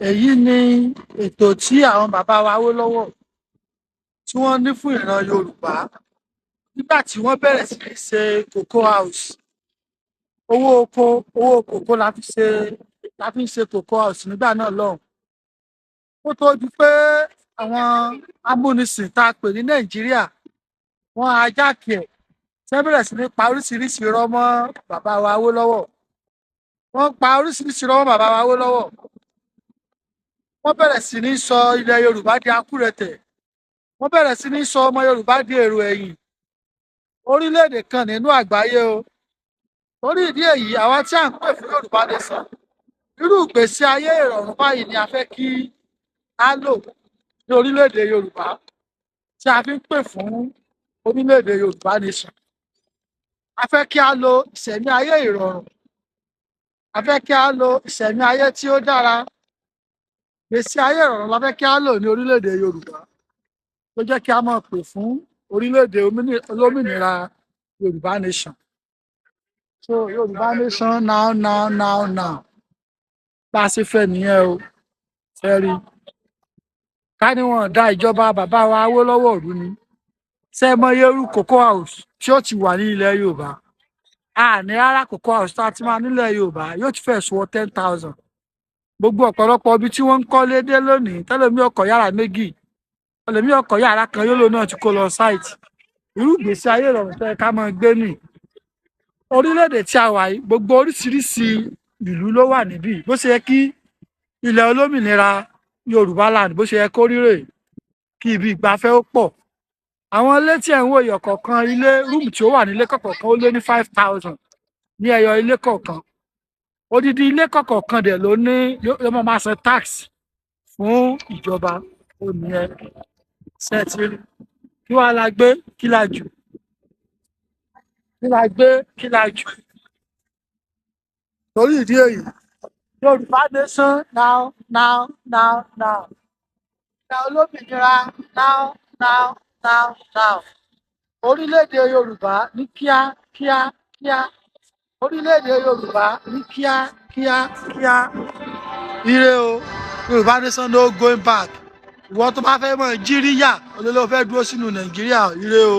Èyí ni ètò tí àwọn bàbá wa Awólọ́wọ̀ tí wọ́n ní fún ìran Yorùbá nígbà tí wọ́n bẹ̀rẹ̀ sí ní ṣe Cocoa House. Owó oko, owó kòkó la fi ṣe, la fi ń ṣe Cocoa House nígbà náà lọ́hùn. Ó tó di pé àwọn amúnisìn tá a pè ní Nàìjíríà, wọ́n hijack ẹ̀, tí wọ́n bẹ̀rẹ̀ sí ní pa oríṣiríṣi irọ́ mọ́ bàbá wa Awólọ́wọ̀. Wọ́n pa oríṣiríṣi irọ́ mọ́ bàbá wa Awólọ́wọ̀. Wọ́n bẹ̀rẹ̀ sí ní sọ ilẹ̀ Yorùbá di akúrẹtẹ̀. Wọ́n bẹ̀rẹ̀ sí ní sọ ọmọ Yorùbá di èrò ẹ̀yìn. Orílẹ̀-èdè kan nínú àgbáyé o. Torí ìdí èyí, àwa tí à ń pè fún Yorùbá Nation, irú ìgbésí ayé ìrọ̀rùn báyìí ni a fẹ́ kí á lò ní orílẹ̀-èdè Yorùbá tí a fi ń pè fún orílẹ̀-èdè Yorùbá Nation. A fẹ́ kí á lo ìṣẹ̀mí ayé ìrọ̀rùn. A fẹ́ kí á lo ìṣẹ̀mí ayé tí ó dára. Ìgbésí ayé ìrọ̀rùn la fẹ́ kí á lò ní orílẹ̀-èdè Yorùbá, ló jẹ́ kí a máa pè fún orílẹ̀-èdè olómìnira Yorùbá Nation. So Yorùbá Nation now, now, now, now. Bá a ṣe fẹ́ nìyẹn o. Ṣé rí? Ká ní wọn dá ìjọba bàbá wa Awólọ́wọ̀ rú ni. Ṣé ẹ mọ iye irú Cocoa House tí ó ti wà ní ilẹ̀ Yorùbá? A ní rárá. Cocoa House tá a ti máa nílẹ̀ Yorùbá yóò ti fẹ́ sọ 10,000. Gbogbo ọ̀pọ̀lọpọ̀ ibi tí wọ́n ń kọ́lé dé lónìí, tẹ́lẹ̀mí ọkọ̀ yàrá méjì, ẹlòmíì ọkọ̀ yàrá kan, yóò lò náà ti kó lọ site. Irú ìgbésí ayé ìrọ̀rùn tó yẹ ká máa gbé nì. Orílẹ̀-èdè tí a wà yìí, gbogbo oríṣiríṣi ìlú ló wà níbí. Bó ṣe yẹ kí ilẹ̀ olómìnira Yorùbá land, bó ṣe yẹ kó rí rèé, kí ibi ìgbafẹ́ ó pọ̀. Àwọn ilé tí ẹ̀ ń wò yìí, ọ̀kọ̀ọ̀kan ilé, room tí ó wà nílé kọ̀ọ̀kan, ó lé ní 5,000 ní ẹyọ ilé kọ̀ọ̀kan. Odidi ilé kọ̀ọ̀kan dẹ̀ ló ní ló máa san tax fún ìjọba. Ó nìyẹn. Ṣé ẹ ti rí? Kí wàá la gbé, kí la jù? Kí la gbé, kí la jù? Torí ìdí èyí, Yorùbá Nation now, now, now, now. Ilẹ̀ olómìnira now, now, now, now. Orílẹ̀-èdè Yorùbá ní kíá kíá kíá. Orílẹ̀-èdè Yorùbá ní kíá kíá kíá. Ire o. Yorùbá Nation, no going back. Ìwọ tó bá fẹ́ mọ̀ jíríyà olólùfẹ́ fẹ́ dúró sínú Nàìjíríà, ire o.